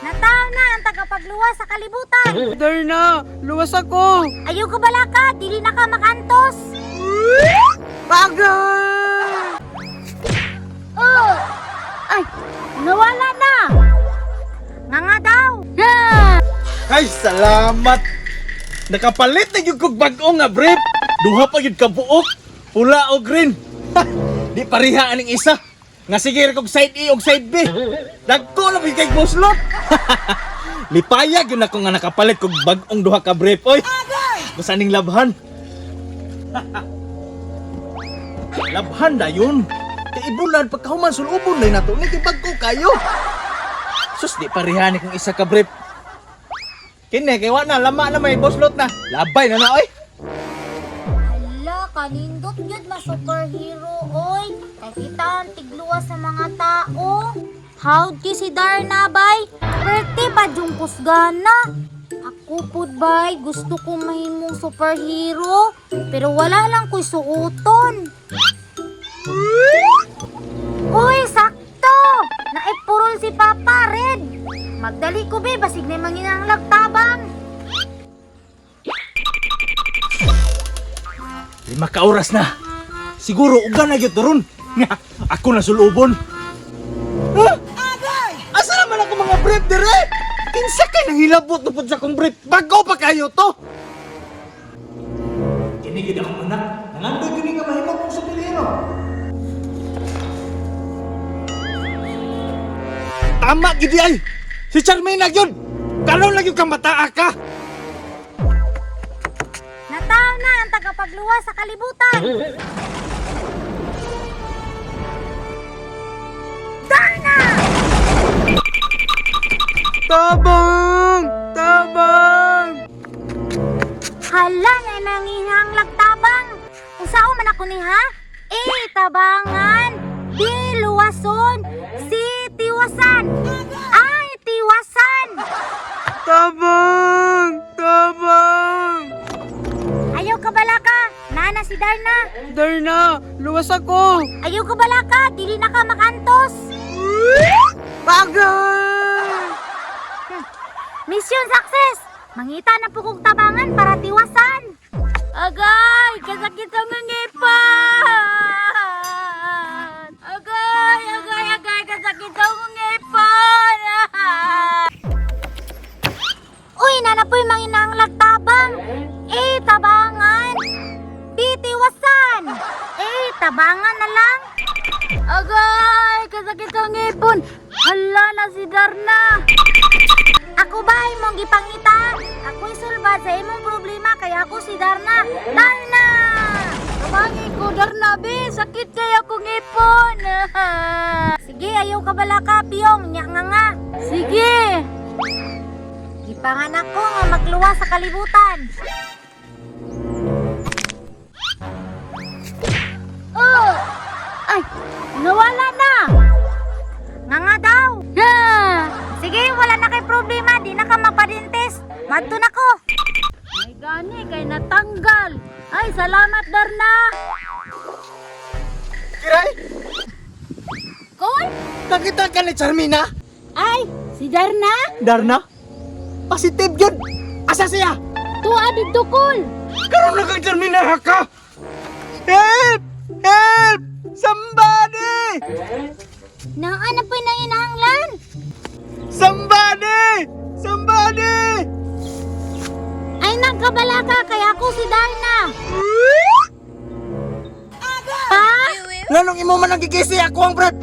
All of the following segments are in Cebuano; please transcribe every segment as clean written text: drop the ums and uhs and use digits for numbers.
Nataw na ang tagapagluwas sa kalibutan. Darna, luwas ako! Ayaw ka balaka, dili na ka makantos. Bagay! Oh! Ay, nawala na. Nga nga daw. Ha! Ay, salamat! Nakapalit na gyud kog bag-o nga brief. Duha pa gyud ka buok, pula o green. Ha, di pareha aning isa. Nga sige ra kog side A og side B. Dagko na gyud kay buslot. Lipaya gyud nako nga nakapalit kog bag-ong duha ka brief oy. Basta ning labhan. Labhan dayon. Kay ibulan pagkahuman sulubon na nato ni kay bag-o kayo. Sus, di pareha ni kung isa ka brief. Kini kay wa na lama na may boslot na. Labay na na oy. Hala, kanindot yun ma superhero oy. Kay kita ang tigluwas sa mga tao. How'd ki si Darna bay? Perte ba yung kusgana? Ako pud bay, gusto ko mahimong superhero, pero wala lang ko'y suoton. Uy, sakto! Naipurol si Papa Red. Magdali ko be, basig na manginang tabang. 5 ka oras na. Siguro uga na gyud ron. Nga, ako na sulubon. Huh? Asa naman ako mga brief dire? Kinsa kay nangilabot na pud sa akong brief? Bago pa kayo to. Kini gid akong anak. Nangandoy gyud nga mahimo kong superhero. Tama gid ay. Si Charmaine na gyud. Kalon lang gyud kang bataa ka. Nataw na ang tagapagluwas sa kalibutan. Darna! Tabang! Tabang! Hala na nanginang lagtabang. Usao man ako ni ha? A. Tabangan. B. Luwason. C. Tiwasan. Ay, tiwasan. Tabang! Tabang! Ayaw ka balaka. Nana si Darna. Darna, luwas ako! Ayaw ka balaka. Dili na ka makantos. Bagay! Mission success! Mangita na po kong tabangan para tiwasan. Agay! Kasakit ang ngipon! Agay! Agay! Agay! Kasakit ang ngipon! Uy! Nanapoy manginang lagtabang! Eh, tabangan! B, tiwasan! Eh, tabangan na lang! Agay! Kasakit ang ngipon! Hala na si Darna! Ako ba imong gipangita? Ako'y sulbad sa imong problema kaya ako si Darna. Darna! Tabangi ko Darna be, sakit kay ako ngipon. Sige, ayaw ka bala ka, Piyong. Nya nga nga. Sige. Gipanganak ko nga magluwa sa kalibutan. Oh! Ay, nawala na. Nga nga daw. Ha! Sige, wala na kay problema. Di na ka mapadintes. Madto na ko. May gani kay natanggal. Ay, salamat Darna. Kiray, Kol? nakita ka ni Charmina? Ay, si Darna? Darna? Positive yun! Asa siya? Tuwa dito, Kol. Karoon na kang Charmina ha ka! Help! Help! Somebody! Naa na po'y nanginahanglan. Somebody! Somebody! Ay, nagkabala ka, kaya ako si Darna. Pa? Nganong imo man ang gigisi ako ang brad?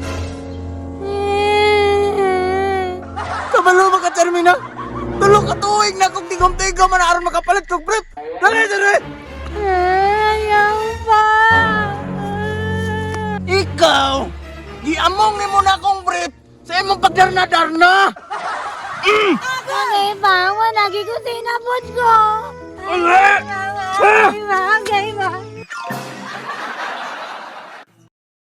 Kabalo ba ka, Charmina? Tulo ka tuig na kong tigom-tigom man aron makapalit kog brief. Dali, dali! Ayaw pa. Ikaw! Giamong nimo na akong brief sa imong pagdarna-darna! Okay ba? Wala ko sinabot ko. Uli! Okay ba? Okay ba?